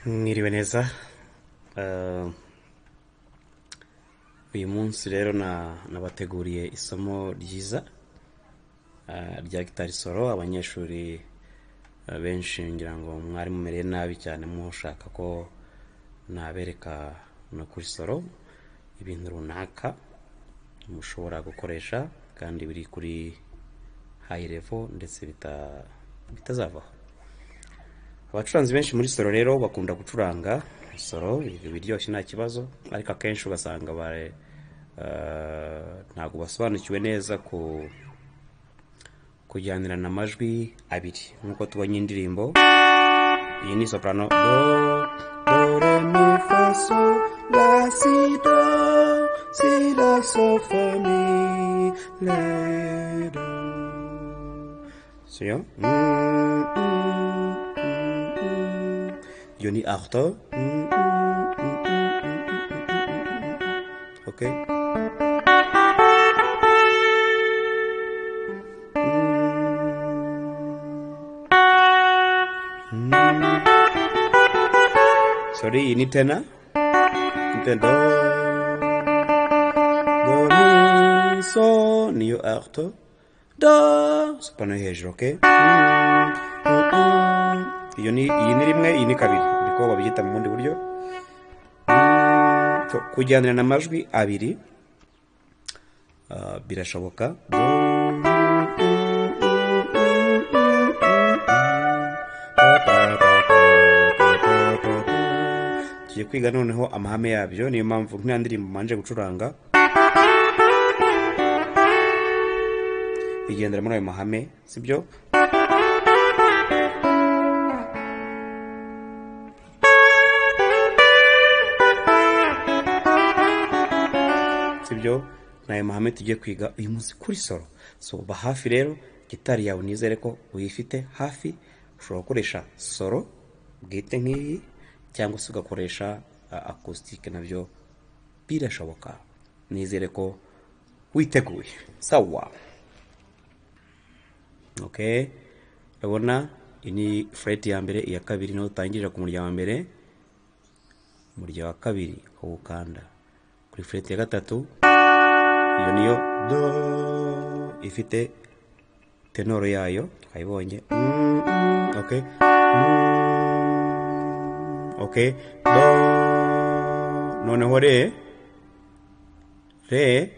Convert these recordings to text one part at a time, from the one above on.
Mwiriwe neza. Uyu munsi rero nabateguriye isomo ryiza rya gitari solo. Abanyeshuri benshi ngira ngo mwari mumereye nabi cyane mushaka ko nabereka no kuri solo ibintu runaka mushobora gukoresha kandi biri kuri high level ndetse bitazavaho. Abacuranzi benshi muri solo rero bakunda gucuranga solo ibiryoshye nta kibazo, ariko akenshi ugasanga ntabwo basobanukiwe neza ku kujyanirana amajwi abiri nk'uko tubonye indirimbo. Iyi ni soprano, do do re mi fa sol la si do si la so fa mi re do, siyo? Iyo ni alto. Okay. Sorry, ini tenor. Ini do, do, mi, so, niyo alto, do, soprano hejuru, okay? Iyo ni, iyi ni rimwe, iyi ni kabiri, niko babyita mu bundi buryo. So, kujyanirana amajwi abiri birashoboka. Tugiye kwiga noneho amahame yabyo, niyo mpamvu nk'iya ndirimbo manje gucuranga igendera muri ayo mahame, sibyo? Sibyo? Ni ayo mahame tugiye kwiga uyu munsi kuri solo. So ba hafi rero, gitari yawe nizere ko uyifite hafi. Ushobora gukoresha solo bwite nk'iyi cyangwa se ugakoresha acoustic, nabyo birashoboka. Nizere ko witeguye. Sawa. Okay, urabona iyi ni fret ya mbere, iya kabiri niho utangirira ku murya wa mbere, umurya wa kabiri ukawukanda kuri fret ya gatatu, iyo niyo do ifite tenoro yayo twayibonye. Okay. Okay, do, noneho re, re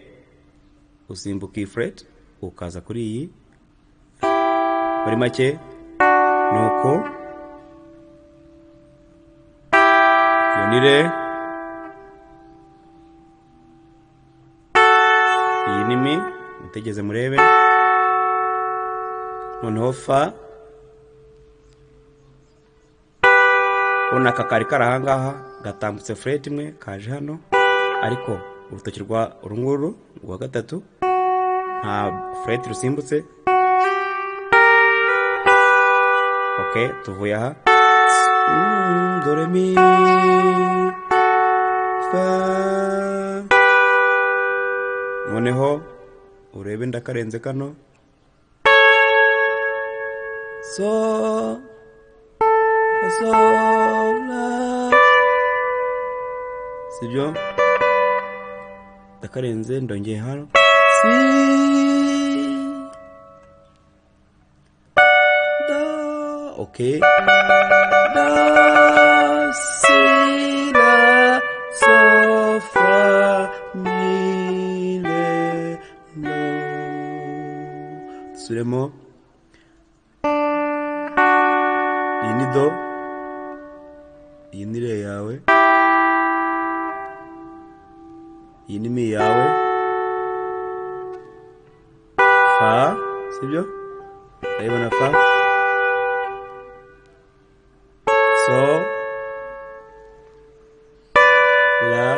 usimbuka iyi fret ukaza kuri iyi, muri make nuko iyo ni re, iyi ni mi, mutegeze murebe, noneho fa. Ubona aka kari kari ahangaha gatambutse fret imwe kaje hano, ariko urutoki rwa urunguru rwa gatatu nta fret rusimbutse. Okay, tuvuye aha, do re mi fa, noneho urebe ndakarenze kano, so so la, sibyo? Ndakarenze ndongeye hano, si do, okay, do si la so fa mi re do. Dusubiremo, iyi ni do, iyi ni re yawe, iyi ni mi yawe, fa, sibyo? Urabibona fa, so, la,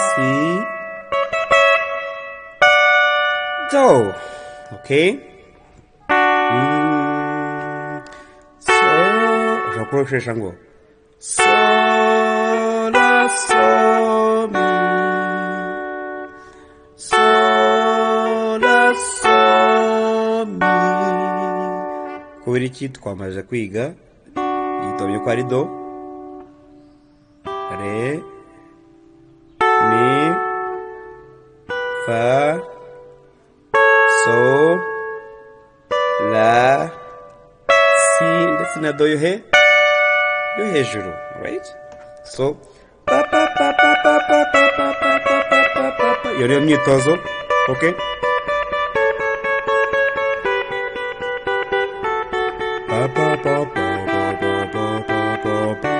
si, do. Okay. So, ushobora kuroshesha ngo so la so mi, so la so mi. Kubera iki? Twamaze kwiga Tubonye ko ari do, re, mi, fa, so, la, si ndetse na do yo hejuru, right? So pa pa pa pa pa pa pa pa pa pa pa pa pa. Iyo niyo myitozo, okay? Pa pa pa pa pa pa pa pa pa.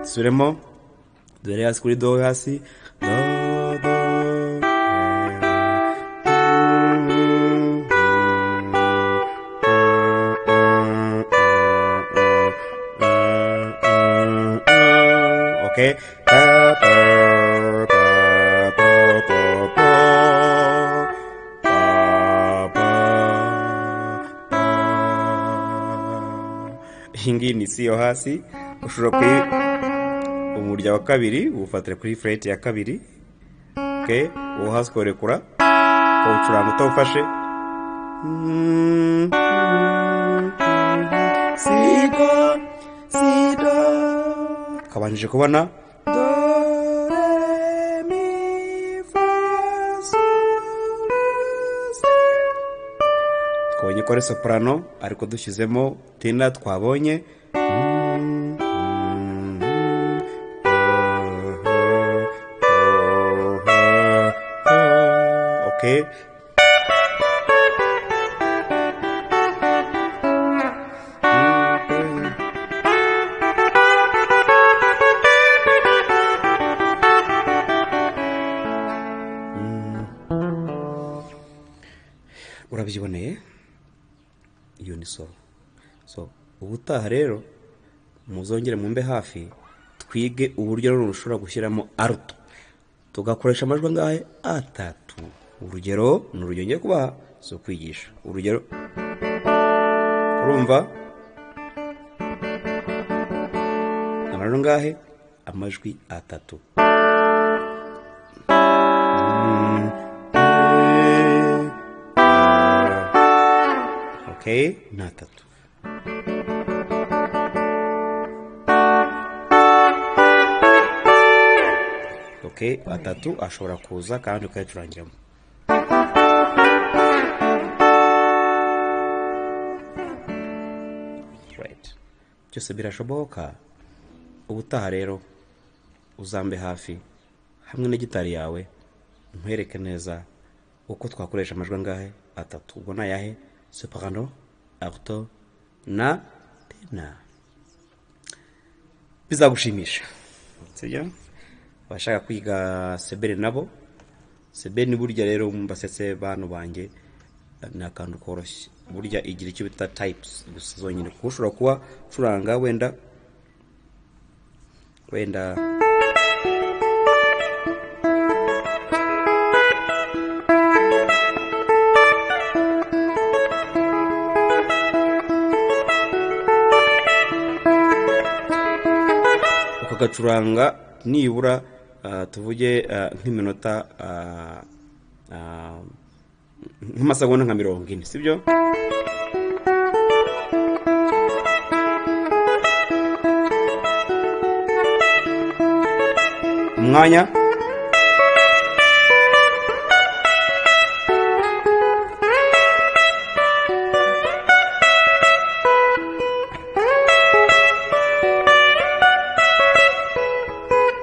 Subiremo, dore hasi kuri do hasi, do do. Okay. Pa, pa, pa, pa, pa, pa, pa, pa, pa. Iyi ngiyi ni si yo hasi, ushobora kuyi umurya wa kabiri uwufatira kuri fret ya kabiri, okay, uwo hasi ukawurekura ukawucuranga utawufashe. Si do, si do. Kabanjije kubona do, re, mi, fa, sol, si. Twabonye ko ari soprano ariko dushyizemo tina twabonye. Okay. Urabyiboneye, iyo ni solo. So ubutaha rero muzongere mumbe hafi twige uburyo rero ushobora gushyiramo alto, tugakoresha amajwi angahe? Atatu. Urugero ni urugero ngiye kubaha, si ukwigisha. Urugero urumva amajwi angahe? Amajwi atatu. Okay, ni atatu. Okay, atatu ashobora kuza kandi ukayacurangiramo. Right. Byose birashoboka. Ubutaha rero uzambe hafi hamwe na gitari yawe nkwereke neza uko twakoresha amajwi angahe? Atatu. Ubwo ni ayahe? Soprano, alto na tenor. Bizagushimisha, sibyo? Abashaka kwiga sebene nabo, sebene burya rero mbasetse bantu banjye ni akantu koroshye. Burya igira icyo bita types gusa zonyine, kuko ushobora kuba ucuranga wenda ukagacuranga nibura tuvuge nk'iminota nk'amasegonda nka 40, sibyo? Umwanya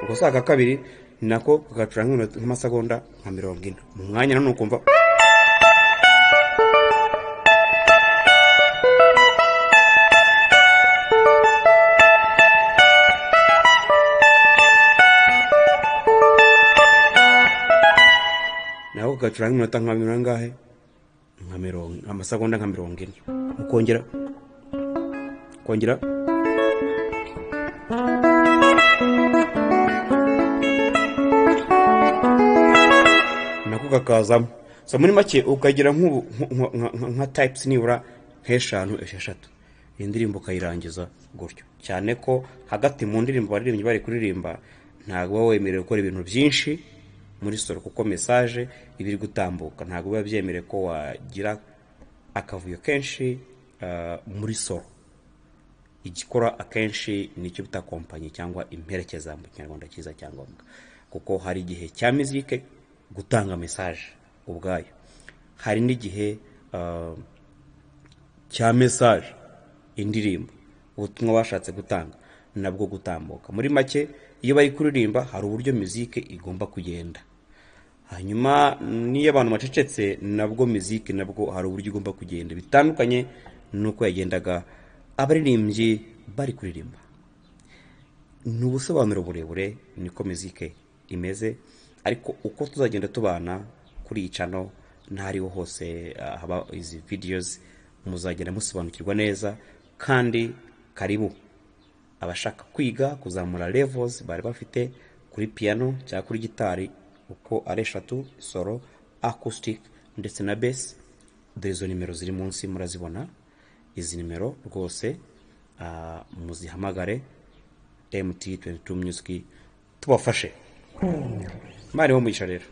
ubwo saa kabiri nako kagacuranga nk'amasegonda nka 40 mu mwanya, none ukumva nako kagacuranga iminota nka mirongo nka mirongo amasegonda nka 40, ukongera kongera nako kakazamo. So muri make ukagira nka types nibura nk'eshanu esheshatu, iyi ndirimbo ukayirangiza gutyo. Cyane ko hagati mu ndirimbo abaririmbyi bari kuririmba ntabwo baba wemerewe gukora ibintu byinshi muri solo, kuko message iba iri gutambuka, ntabwo biba byemerewe ko wagira akavuyo kenshi muri solo. Igikora akenshi nicyo bita accompagner cyangwa imperekeza mu Kinyarwanda cyiza cyangombwa, kuko hari igihe cya muzike gutanga message ubwayo, hari n'igihe cya message, indirimbo, ubutumwa bashatse gutanga nabwo gutambuka. Muri make, iyo bari kuririmba hari uburyo muzike igomba kugenda, hanyuma n'iyo abantu bacecetse nabwo muzike nabwo hari uburyo igomba kugenda, bitandukanye n'uko yagendaga abaririmbyi bari kuririmba. Ni ubusobanuro burebure, niko muzike imeze. Ariko uko tuzagenda tubana kuri iyi channel n'ahariho hose haba izi videos, muzagenda musobanukirwa neza. Kandi karibu abashaka kwiga kuzamura levels bari bafite kuri piano cyangwa kuri gitari uko ari eshatu, solo, acoustic ndetse na bass. Dore izo nimero ziri munsi, murazibona izi nimero rwose, muzihamagare MT22 Music tubafashe. Imana ibahe umugisha rero.